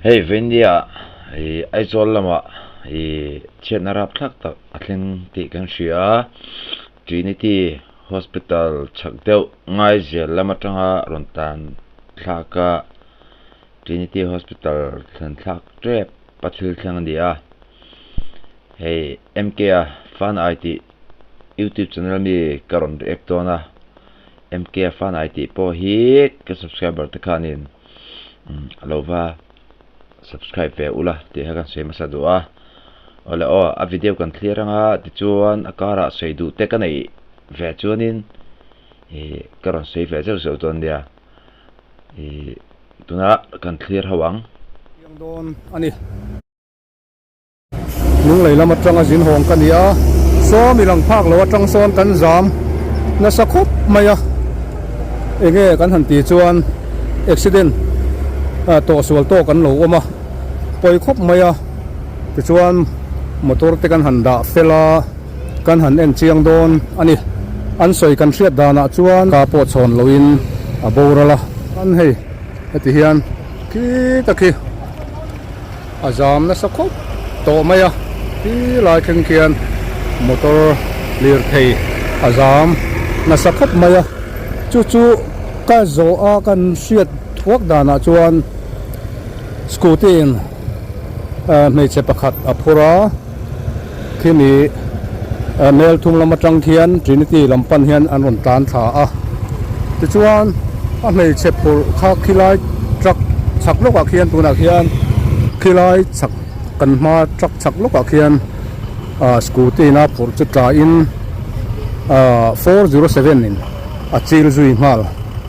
Hei Vaindia ih Aizawl lamah ih chhiatna rapthlak tak a thleng tih kan hria a, Trinity Hospital chhak deuh Ngaizel lam atanga rawn tan thlak a, Trinity Hospital thlen thlak tep a thil thleng a ni a, hei M_K a Fan Ai tih YouTube channel ami ka rawn react dawn a, M_K a Fan Ai tih pawh hi ka subscriber te khanin a lo va subscribe ve ula tih kha kan sawi hmasa duh a, awle aw a video kan thlir anga tichuan a karah sawi duh te ka neih ve chuanin ih ka rawn sawi ve zeuh zeuh dawn nia ih tunah kan thlir ho ang. Piang dawn a ni. Lunglei lam atanga zin hawng ka ni a, sawmi lang phak lo atang sawn kan zam nasa khawp mai a, enge kan han tih chuan accident ah tawhsual tawk an lo awm a, pawi khawp mai a, tichuan motor te kan han dah fel a, kan han en chiang dawn a ni, an sawi kan hriat danah chuan ka pawh chhawn loin a boral a, an hei heti hian khi tak hi. A zam nasa khawp tawh mai a, ti lai thleng khian motor lirthei a zam nasa khawp mai a, chu chu ka zawh a kan hriat thuak danah chuan scooty in hmeichhe pakhat a phur a, khimi mel thum lam atang khian Trinity lam pan hian an rawn tlan thla a, tichuan a hmeichhe phurh kha khilai truck chhak lawkah khian tunah khian khilai chhak kan hma truck chhak lawkah khian ah scooty in a phurh chu tlain ah 407 in a chil zui nghal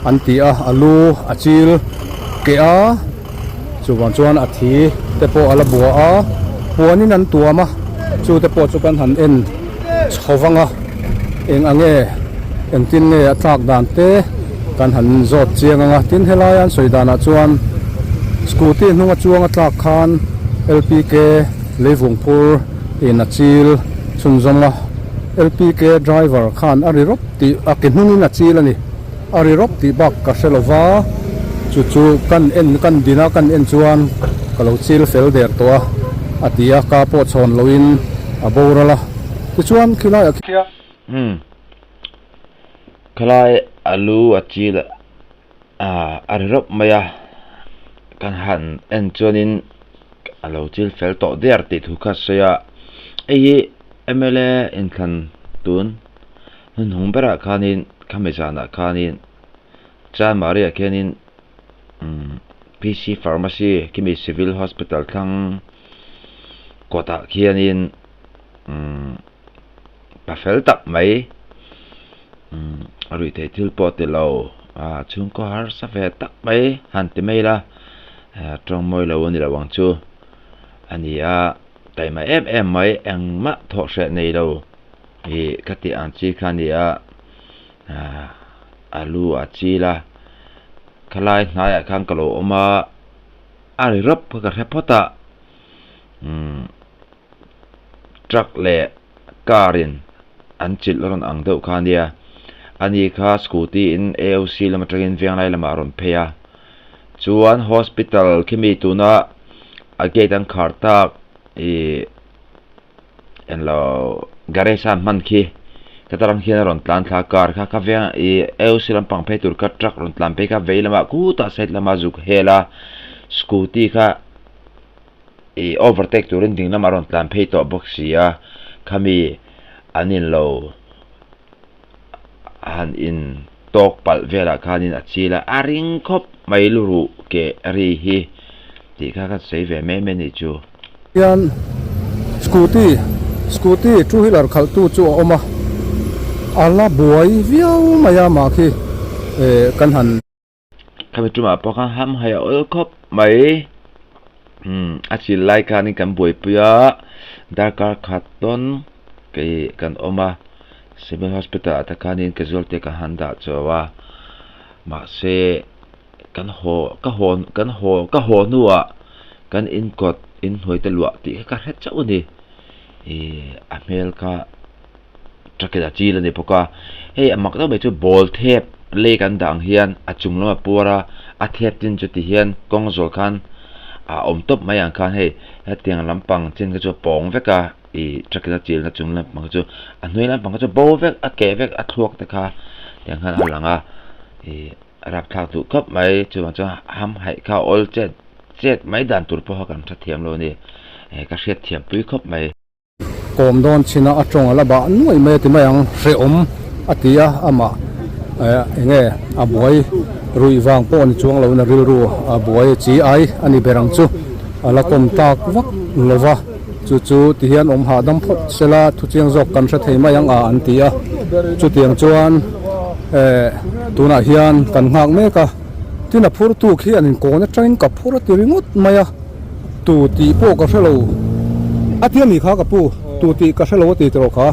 an ti a, a lu a chil keh a. Chuvang chuan a thi te pawh a la bua a, puanin an tuam a, chu te pawh chu kan han en chho vang a, eng ang nge, engtin nge a tlak dan te kan han zawt chiang ang a, tin helai an sawi danah chuan scooty hnunga chuang a tlak khan L_P_K leivungphur in a chil chhunzawm a, L_P_K driver khan a ri rawp tih a ke hnungin a chil a ni. A ri rawp tih bak ka hre lo va, chu chu kan en kan din a kan en chuan ka lo chil fel der tawh a, a ti a, ka pawh chhawn loin a boral a, tichuan khilaiah khian. Umm, khalai a lu a chil a, a ri rawp mai a, kan han en chuanin a lo chil fel tawh der tih thu kha a sawi a, hei hi mla inthlan tun. Hnuhnung berah khanin khami zanah khanin Chanmari ah khianin umm PC Pharmacy khimi Civil Hospital thlang kawtah khianin umm pa fel tak mai umm ruihtheih thil pawh ti lo ah chhungkaw harsa ve tak mai han ti mai ila tawng mawi lo a ni lo ang chu a ni a taima em em mai engmah thawh hreh nei lo. Ih ka tih ang chi kha a ni a, ah a lu a chil a, khalai hnaiah khan ka lo awm a, a ri rawp kha ka hre phawt a, umm truck leh car in an chilh rawn ang deuh kha a nia, ani kha scooty in A_O_C lam atangin Venglai lamah a rawn phei a, chuan hospital khimi tuna a gate an khar tak ih. Englo garage a an hman khi ka tarang hian a rawn tlan thla a car kha ka veng ih AOC lampang phei tur kha truck rawn tlan phei kha vei lamah khutah side lamah zuk hel a scooty kha ih overtake turin ding lamah a rawn tlan phei tawh bawk si a khami an inlo han in tawk palh velah khanin a chil a a ring khawp mai luruh keh ri hi tih kha ka sawi ve mai mai a nih chu. Hian scooty scooty two wheeler khalh tu chu a awm a a la buai viau mai a mah khi eh kan han. Khami tumah pawh khan ham hai a awl khawp mai umm a chil lai khanin kan buaipui a darkar khat dawn kei kan awm a civil hospital ah te khanin casualty kan han dah chauh a mahse kan haw ka haw kan haw ka haw hnuah kan inkawt inhnuai te luah tih kha ka hre chauh a ni ih a hmel kha. Truck in a chil a ni bawk a, hei a mak deuh mai chu ball thep lei kan dah ang hian a chung lamah puar a, a thep tin chu ti hian kawng zawl khan a awm tawp mai ang khan hei hetiang lampang chin kha chu a pawng vek a ih truck in a chilna chung lampang kha chu a hnuai lampang kha chu bo vek a keh vek a thluak te kha tiang khan a lang a ih a rapthlak duh khawp mai chuvang chuan hamhaih kha awl chet chet mai dan tur pawh kha kan hre thiam lo a ni eh ka hriat thiam pui khawp mai. Kawm dawn chin a, a tawng a la bah nuai mai a ti mai ang, hrehawm a ti a, amah eng nge a buai ruih vang pawh a ni chuang lo in a rilru a buai chi ai a ni ber ang chu, a la kawm tak vak lo va, chu chu ti hian awm hahdam phawt se la thuchiang zawk kan hre thei mai ang a an ti a, chutiang chuan eh tunah hian kan nghak mek a, tin a phur tu khi an inkawn atangin ka phur a ti ringawt mai a. Tu tih pawh ka hrelo a tia mi kha ka pu tu tih ka hrelo a ti tawh kha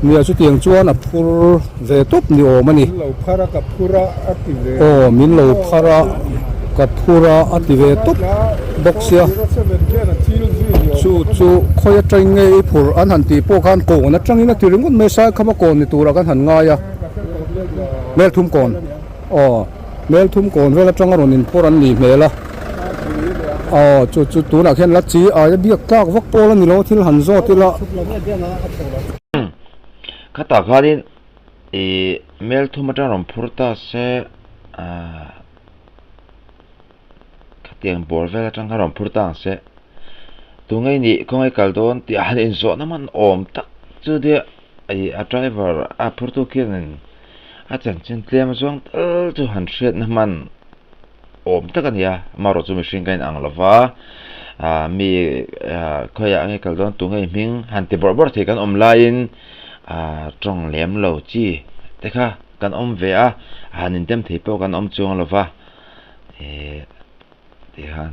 nia chutiang chuan a phur ve tawp ni awm a ni min lo phar a ka phur a a ti ve aw min lo phar a ka phur a a ti ve tawp bawk sia chu chu khawi atangin nge i phur an han tih pawh khan kawn atangin a ti ringawt mai saikham a kawn ni turah kan han ngai a melthum kawn aw melthum kawn vel atanga rawn inphur an nih hmel a. Aw chu chu tunah khian la chi aia biak tlak vak pawl a ni lo thil han zawt ila. Khatah khanin ih mel thum atang rawn phur ta se ah khatiang bawr vel atang khan rawn phur ta ang se tunge i nih khawnge kal dawn tih a han inzawhna hman awm tak chu nia ih a driver a phurtu khianin a chanchin tlem zawng tal chu han hriatna hman. awm tak a ni a, amaherawh chu mihring ka inang lo va, ah mi ah khawiah nge kal dawn tunge hming han ti bawrh bawrh thei kan awm laiin ah tawng lem lo chi te kha kan awm ve a, han indem thei pawh kan awm chuang lo va, eh ti khan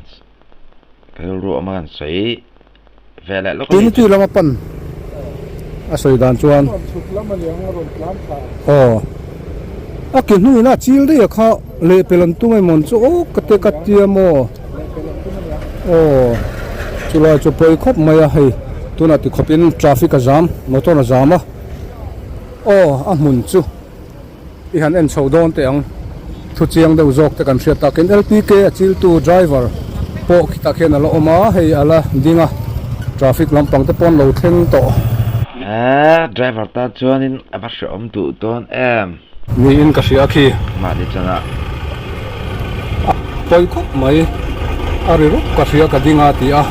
ka rilru awm a kan sawi ve leh lawk a ni. Trinity lama pan a sawi dan chuan aw a ke hnuin a chil daih a kha lehpel an tum emawn chu aw ka te ka tia maw aw chulai chu pawi khawp mai a hei tunah ti khawpin traffic a zam motor a zam a aw a hmun chu. I han en chho dawn teh ang. Thu chiang deuh zawk te kan hriat takin LPK a chiltu driver pawh khitah khian a la awm a, hei a la ding a, traffic lampang te pawh an lo thleng tawh. Eeh driver tan chuanin a va hrehawm duh dawn em. Niin ka hria khi. Mahni chanah. A pawi khawp mai. A ri rup ka hria ka ding a ti a,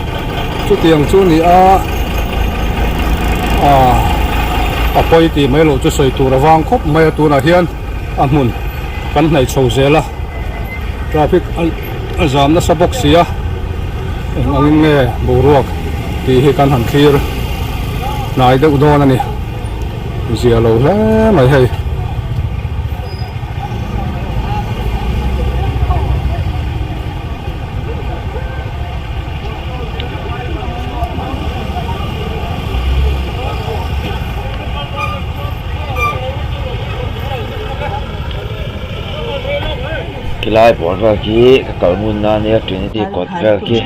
chutiang chu ni a ah a pawi tih mai loh chu sawi tur a vang khawp mai a tunah hian a hmun kan hnaih chho zel a traffic a zam nasa bawk si a eng angin nge boruak tih hi kan han thlir hnai deuh dawn a ni zia lo hle mai hei. Khilai bawr vel khi ka kal ngun na ania Trinity kawt vel khi.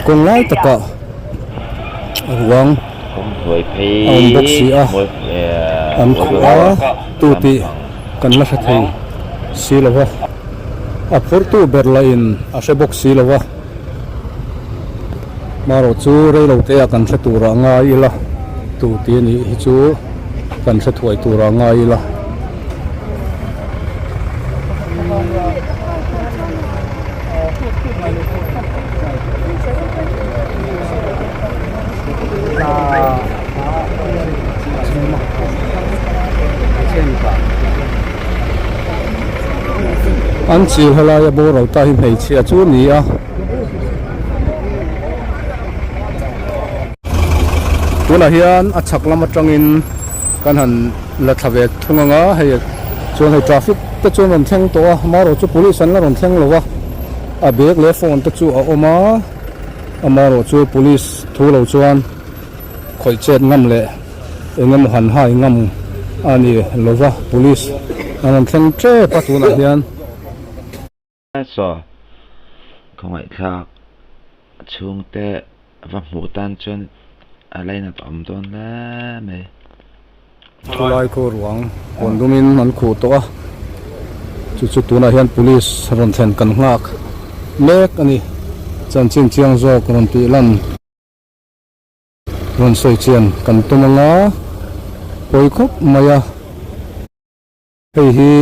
Kawng lai takah ruang a awm bawk si a an khuh a tu tih kan la hre thei si lo va a phurtu ber lah in a hre bawk si lo va marawh chu rei lo te ah kan hre tur ah ngai ila tu tih a nih hi chu kan hre thuai tur ah ngai ila. An chil helaia boral ta hi hmeichhia chu a ni a. Tunah hian a chhak lam atangin kan han la thla ve thung ang a hei chuan hei traffic te chu an rawn thleng tawh a amaherawh chu police an la rawn thleng lo a a bag leh phone te chu a awm a amaherawh chu police thu lo chuan khawih chet ngam leh eng emaw han hai ngam a ni lo va police an rawn thleng tep a tunah hian. Saw khawngaihthlak chhungte va hmuh tan chuan a lainat awm dawn hle mai. Thulai khaw ruang kawn dumin an khuh tawh a, Chu chu tunah hian police rawn thlen kan nghak mek a ni. Chanchin chiang zawk rawn tih lan. Rawn sawi chian kan tum anga pawi khawp mai a. Hei hi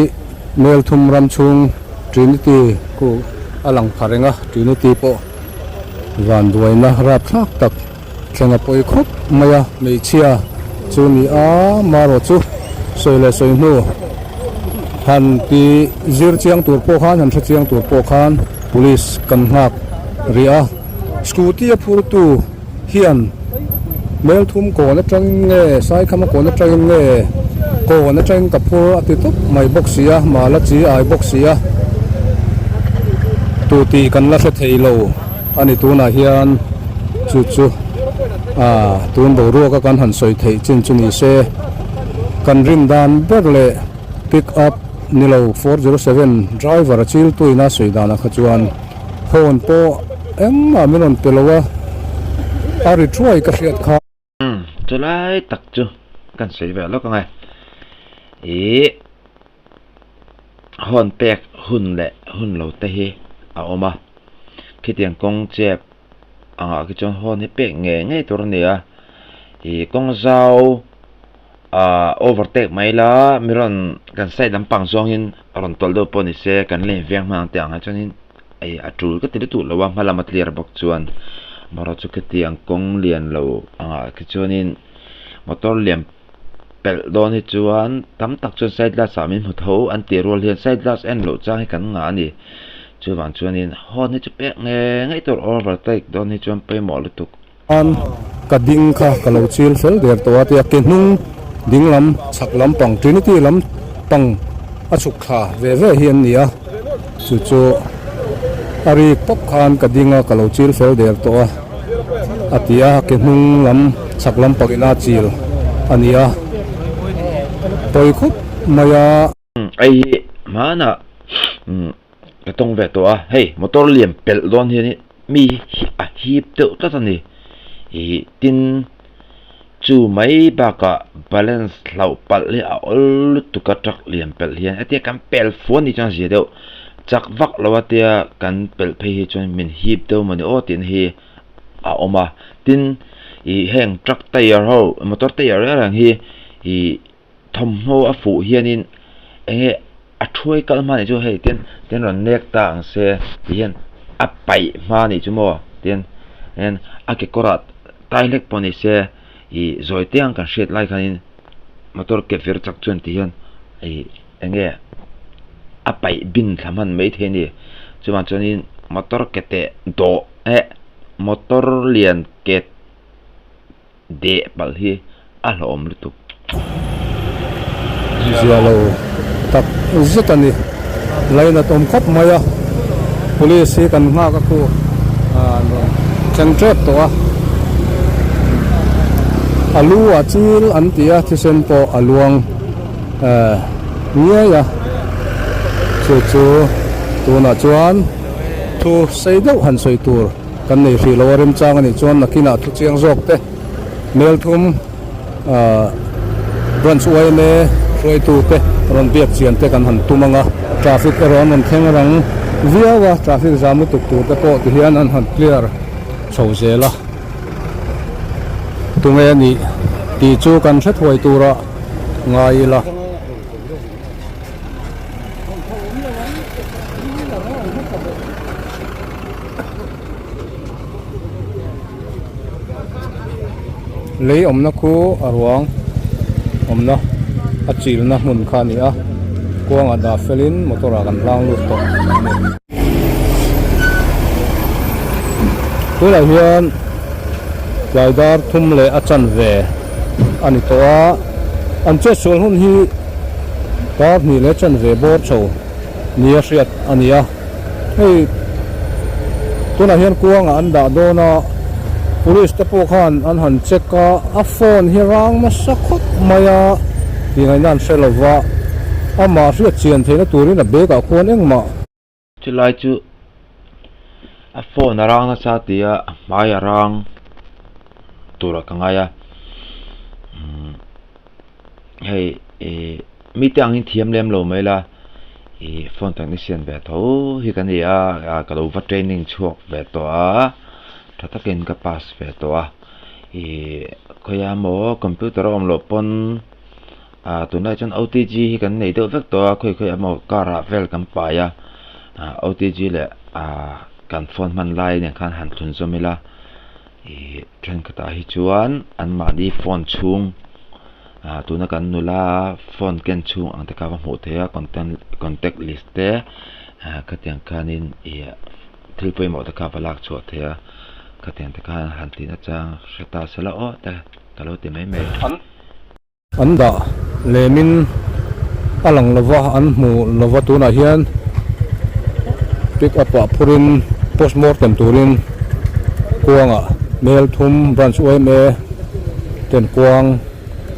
Melthum ram chhung Trinity khu a lang pha reng a, Trinity pawh vanduaina rapthlak tak thleng a pawi khawp mai a. Hmeichhia chu ni a, marawh chu sawi leh sawi hnu han ti zir chiang tur pawh khan han hre chiang tur pawh khan Police kan nghak rih a. Scooty a phurtu hian Melthum kawn atangin nge Saikhama kawn atangin nge kawn atangin ka phur a ti tawp mai bawk si a, mala chi ai bawk si a, tu tih kan la hre thei lo a ni tunah hian chu chu ah tun boruak a kan han sawi theih chin chu ni se kan rin dan ber leh pick up ni lo 407 driver a chiltuina sawi danah kha chuan. Phone pawh engmah min rawn pe lo a, a ri thuai ka hriat kha. Umm chulai tak chu kan sawi ve lawk ang e. Ih hawn pek hun leh hun lo te hi a awm a, khitiang kawng chep angah khi chuan hawn hi pek ngei ngei tur a ni a, ih kawng zau Ahh overtake mai la mi rawn kan side lampang zawngin a rawn tawlh deuh pawh ni se kan lane veng hman ang tih ang ah chuanin ei a tul ka ti lutuk lo a hma lama clear bawk chuan amaherawh chu khitiang kawng lian lo angah khi chuanin motor lian pelh dawn hi chuan tam tak chuan side glass ah min hmu tho an tih rual hian side glass en loh chang hi kan ngah a ni chuvang chuanin horn hi chu pek ngei ngei tur overtake dawn hi chuan pawimawh lutuk. Khan ka ding kha ka lo chil fel der tawh a tia ke hnung ding lam chhak lam pang Trinity lam pang a chhuk thla ve ve hi an ni a chu chu a rik pawp khan ka ding a ka lo chil fel der tawh a a ti a ke hnung lam chhak lam pang in a chil a ni a pawi khawp mai a. Hei hi hmanah ka tawng ve tawh a, hei motor lian pelh dawn hian mi hi a hip deuh tlat a ni. Ih tin chu mai bakah balance hlauh palh hi a awl lutuk a truck lian pelh hian hetia kan pel fu a nih chuan zia deuh chak vak lo a tia kan pelh phei hi chuan min hip deuh mawni aw tih na hi a awm a. Tin ih heng truck tyre ho motor tyre reng reng hi ih thawmhnaw a fuh hianin eng nge a thuai kal hma nih chu hei tin tin rawn nek ta ang se ti hian a paih hma nih chu maw tin hian a kekawr ah tai hlek pawh ni se ih zawi te ang kan hriat lai khanin motor ke vir chak chuan ti hian ih eng nge a paih bin thla hman mai thei a ni chuvang chuanin motor ke teh dawh eh motor lian ke Deh palh hi a hlawhawm lutuk. Zia lo tak zet a ni. Lainat awm khawp mai a. Police hi kan nghak a khu an rawn thleng tep tawh a. A lu ah chil an ti a thisen pawh a luang ngiai a. Chu chu tunah chuan thu sei deuh han sawi tur. Kan nei hrih lo a remchang a nih chuan nakinah thu chiang zawk te Melthum ahh Branch yma hruaitu te rawn biak chian te kan han tum ang a, traffic erawh an rawn thleng rang viau a, traffic zam lutuk tur te pawh ti hian an han clear chho zel a, tunge a nih tih chu kan hre thuai tura ngai ila. Lei awmna khu a ruang awmna a chilna hmun kha a ni a kuangah dah felin motor ah kan hlang lut tawh a ni. Tunah hian tlai dar thum leh a chanve a ni tawh a an chetsual hun hi dar hnih leh chanve bawr chho nia hriat a ni a. Hei tunah hian kuangah an dah dawn a police te pawh khan an han check a a phone hi rang nasa khawp mai a tih ngaihna an hre lo va amah hriat chian theihna turin a bag ah khuan engmah. Chulai chu a phone a rang nasa tih a a hmai a rang turah ka ngai a umm hei ih mite angin thiam lem lo mai la. Ih phone technician ve tho hi ka ni a, ka lo va training chhuak ve tawh a, tha takin ka pass ve tawh a. Ih khawiah maw computer a awm loh pawn ah tunlai chuan OTG hi kan nei deuh vek tawh a, khawi khawiah maw car ah vel kan pai a, ah OTG leh ah kan phone hman lai nen khan han thlun zawm ila. Ih thenkhatah hi chuan anmahni phone chhung ah tuna kan nula phone ken chhung ang te kha va hmuh theih a content contact list te ah khatiang khanin ih thil pawimawh te kha va lak chhuah theih a khatiang te khan han tih nachang hre ta sela aw te ka lo ti mai mai. An dah lemin a lang lova an hmu lova tunah hian pick up ah phurin post mortem turin kuangah mel thum branch yma ten kuang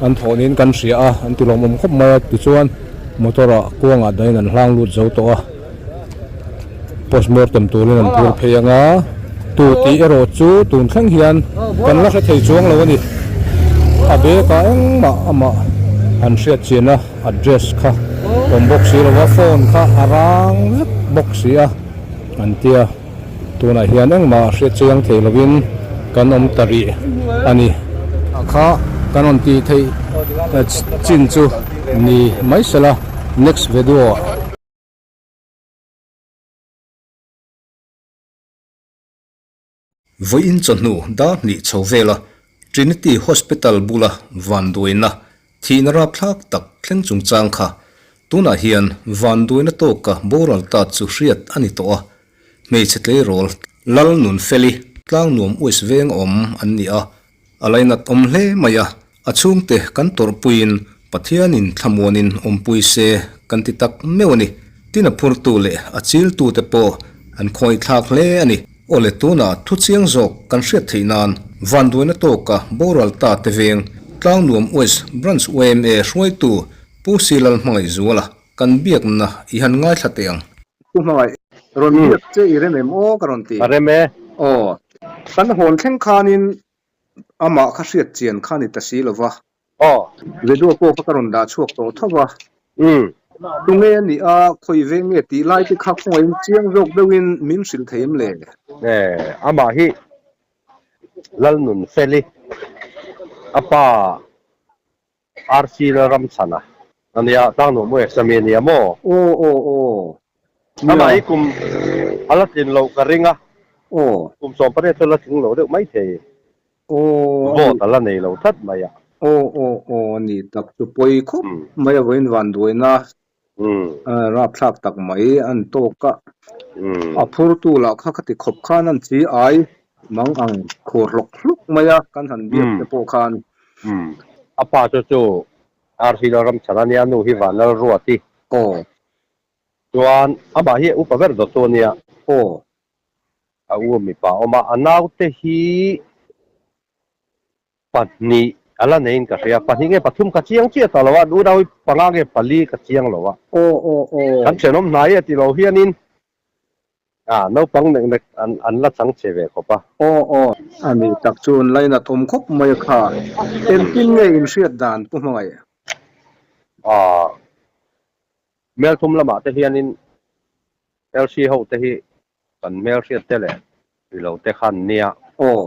an thawh niin kan hria a an ti lawmawm khawp mai a tichuan motor ah kuangah dahin an hlang lut zo tawh a post mortem turin an phur phei anga tu tih erawh chu tun thleng hian kan la hre thei chuang lo a ni a bag ah engmah amah han hriat chian a address kha awm bawk si lo va phone kha a rang vek bawk si a an tia tunah hian engmah hriat chiang thei lovin kan awm ta rih a ni. Kha kan rawn tih theih chin chu ni mai sela next video ah. Vawiin chawhnu dar hnih chho vela Trinity Hospital bula vanduaina thihna rapthlak tak thleng chungchang kha tunah hian vanduaina tawka boral ta chu hriat a ni tawh a, hmeichhe tleirawl Lalnunfeli tlangnuam uis veng awm an ni a, A lainat awm hle mai a, a chhungte kan tawrhpuiin Pathianin thlamuanin awmpui se kan ti tak meuh a ni. Tin a phurtu leh a chiltute pawh an khawngaihthlak hle a ni. Awle tunah thu chiang zawk kan hriat theih nan Vanduaina tawka boral ta te veng Tlangnuam West Branch yma hruaitu Pu Silal Hmangaihzuala kan biakna i han ngaithla teh ang. Pu Hmangaih, rawn biak che i rem em aw ka rawn ti. A rem e. Aw. Kan hawn thleng khanin amah kha hriat chian kha ni ta si lo va. Aw. Video pawh kha ka rawn dah chhuak tawh tho va. Tunge a nih a, khawi veng nge tih lai te kha khawngaih chiang zawk deuhin min hrilh thei em le? E, amah hi Lalnunfeli, a pa RC Lalramchhana a nia, Tlangnuam West ami a nia maw? Aw aw aw. Amah hi kum a la tlin loh ka ring a, Aw. kum 18 chu a la tling lo deuh mai thei. Aw. Vote a la nei lo tlat mai a. Aw aw aw a ni tak chu pawi khawp mai a vawiin vanduaina rapthlak tak mai an tawk a. A phurtu lah kha khati khawp khan an chi ai mang ang khur hlawk hlawk mai a kan han biak te pawh khan. A pa chu chu RC Lalramchhan a nia, nu hi Vanlalruati. Aw. Chuan amah hi upa ber dawttu a nia. Aw. A u mipa a awm a, a naute hi pahnih a la neiin ka hria, pahnih nge pathum ka chiang chiah ta lo a, unau hi panga nge pali ka chiang lo a. Aw aw aw. Kan thenawm hnai e ti lo hianin ah naupang nek nek an an la chang che ve khawp a. Aw aw. A ni tak chu an lainat awm khawp mai a kha. Engtin nge in hriat dan Pu Hmangaih? Ah Melthum lamah te hianin LC ho te hi kan hmelhriat te leh rilo te khan nia. Aw.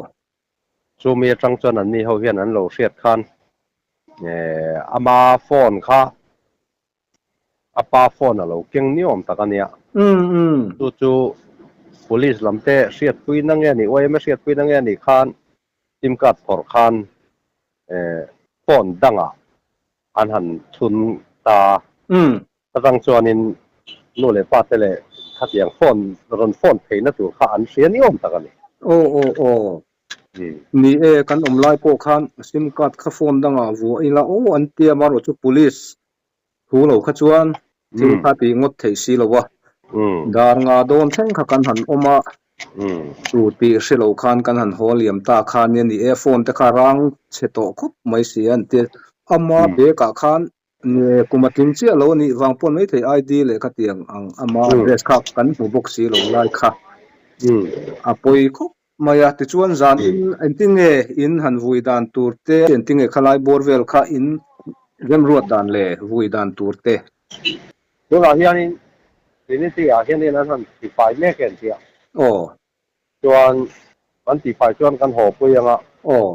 Chumi atang chuan anni ho hian an lo hriat khan ama phone kha a pa phone a lo keng niawm tak a nia. Chu chu police lam te hriatpui na nge nih, yma hriatpui na nge nih khan sim card phawrh khan phone dangah an han chhun ta. Atang chuanin nu leh pa te leh khatiang phone rawn phone theihna tur kha an hria niawm tak a ni. Aw aw aw. Ni e, kan awm lai pawh khan sim card kha phone dangah vuah ila aw an tia amaherawh chu police thu lo kha chuan thil kha tih ngawt theih si lo a. Dar nga dawn thleng kha kan han awm a, chu tih hre lo khan kan han haw liam ta kha nia ni e, phone te kha rang chhe tawh khawp mai si a an tia. Ama bag ah khan Nge kum a tling chiah lo a nih vang pawn maithei ID leh khatiang ang ama address kha kan hmu bawk si lo lai kha a pawi khawp mai a. Tichuan zan in engtin nge in han vui dan tur te, engtin nge khalai bawr vel kha in remruat dan leh vui dan tur te. Tunah hianin. Trinity ah hianin an han tifai mek em tih a. Aw. Chuan an tifai chuan kan haw pui anga. Aw.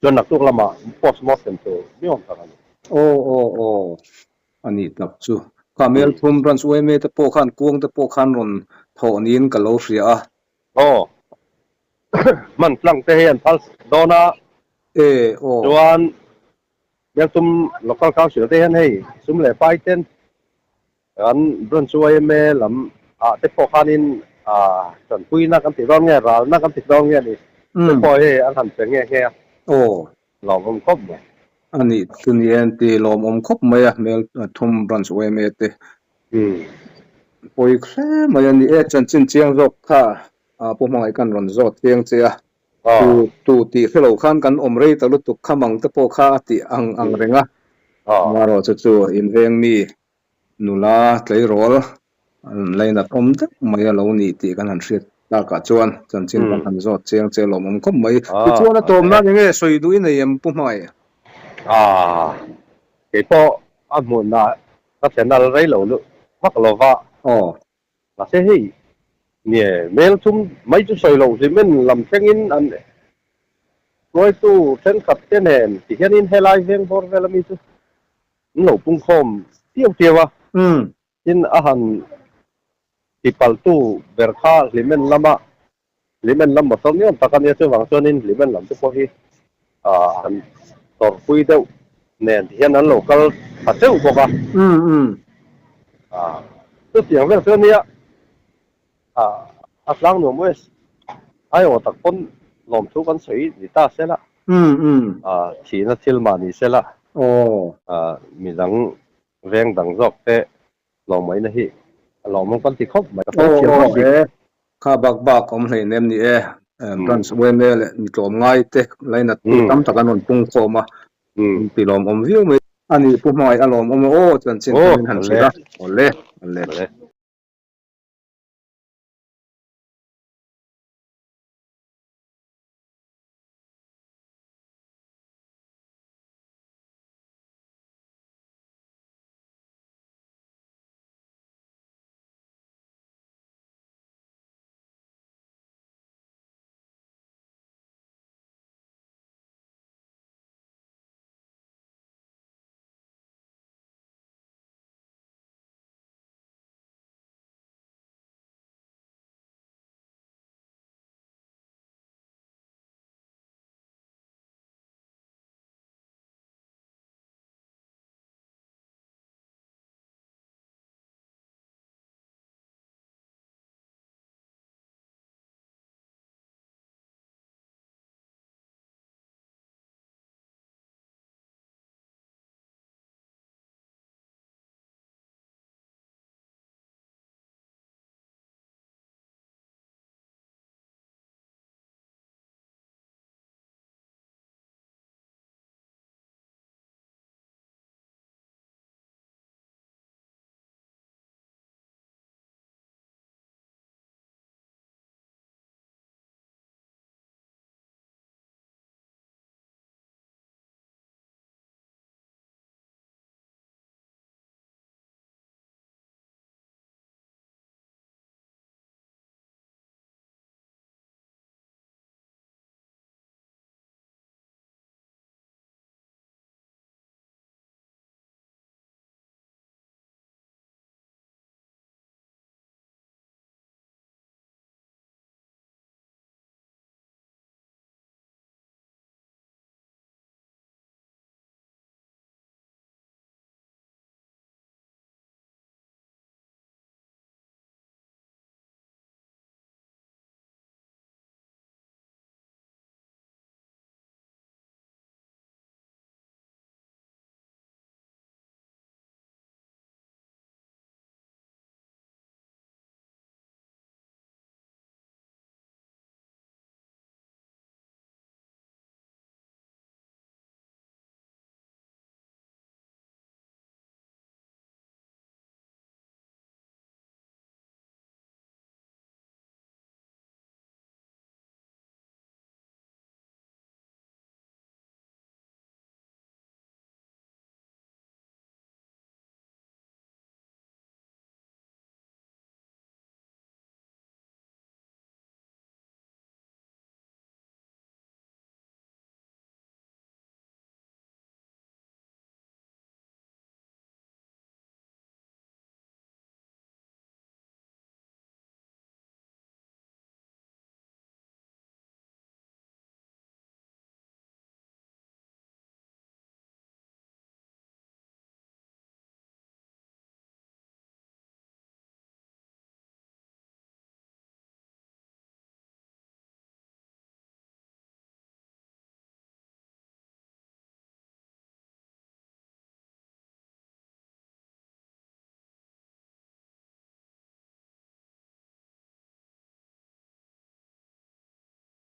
Chuan naktuk lamah post mortem tur ni awm tak a ni. Aw aw aw. A nih tak chu. Kha Melthum Branch yma te pawh khan kuang te pawh khan rawn thawh niin ka lo hria a. Aw. Hman tlang te hi an phal dawn a. E aw. Chuan Melthum Local Council te hian hei sum leh pai ten Kan branch yma lam ah te pawh khanin tanpuina kan ti dawn nge, ralna kan ti dawn nge ni te pawh hei an han pe nghe nghe a. Aw. Lawmawm khawp mai. A nih chu ni e, ti lawmawm khawp mai a, hmel thum branch yma te. Pawi hle mai a ni e, chanchin chiang zawk kha Pu Hmangaih kan rawn zawt chiang che a. Tu tu tih hre lo khan kan awm rei ta lutuk kha mang te pawh kha a tih ang ang reng a. Amaherawhchu chu chu inveng mi Nula tleirawl an lainat awm deuh mai a lo ni tih kan han hriat takah chuan chanchin kan han zawt chiang che lawmawm khawp mai. Tichuan a tawm nan enge sawi duh i nei em Pu Hmai? Aaa keipawh a hmunah ka thlen al rei lo luh vak lo va. Aw. Mahse hei nge mel thum mai chu sawi loh hlimen lam thlengin an hruaitu thenkhat te nen tihianin helai veng bawr vel ami chu An lo pungkhawm tiau tiau a, tin a han tipaltu ber kha Hlimen lama Hlimen lam motor ni awm tak a nia, chuvang chuanin Hlimen lam te pawh hi han tawrhpui deuh nen ti hian an lo kal tha teuh bawk a. Chutiang vel chu a nia, a tlang nuam West aiawh tak pawn lawmthu kan sawi ni ta se la. Thihna thil mah ni se la, midang veng dang zawk te lawmawina hi a lawmawm kan ti khawp mai. Ka sawi thiam vak bik. Kha bak bak awm hlei nem ni e. Branch yma leh mi tlawm ngai te lainat tu tam tak an rawn pung khawm a, an ti lawmawm viau mai. A nih Pu Hmangaih a lawmawm e aw, chanchin kan inhan hrilh a. Awle, awle.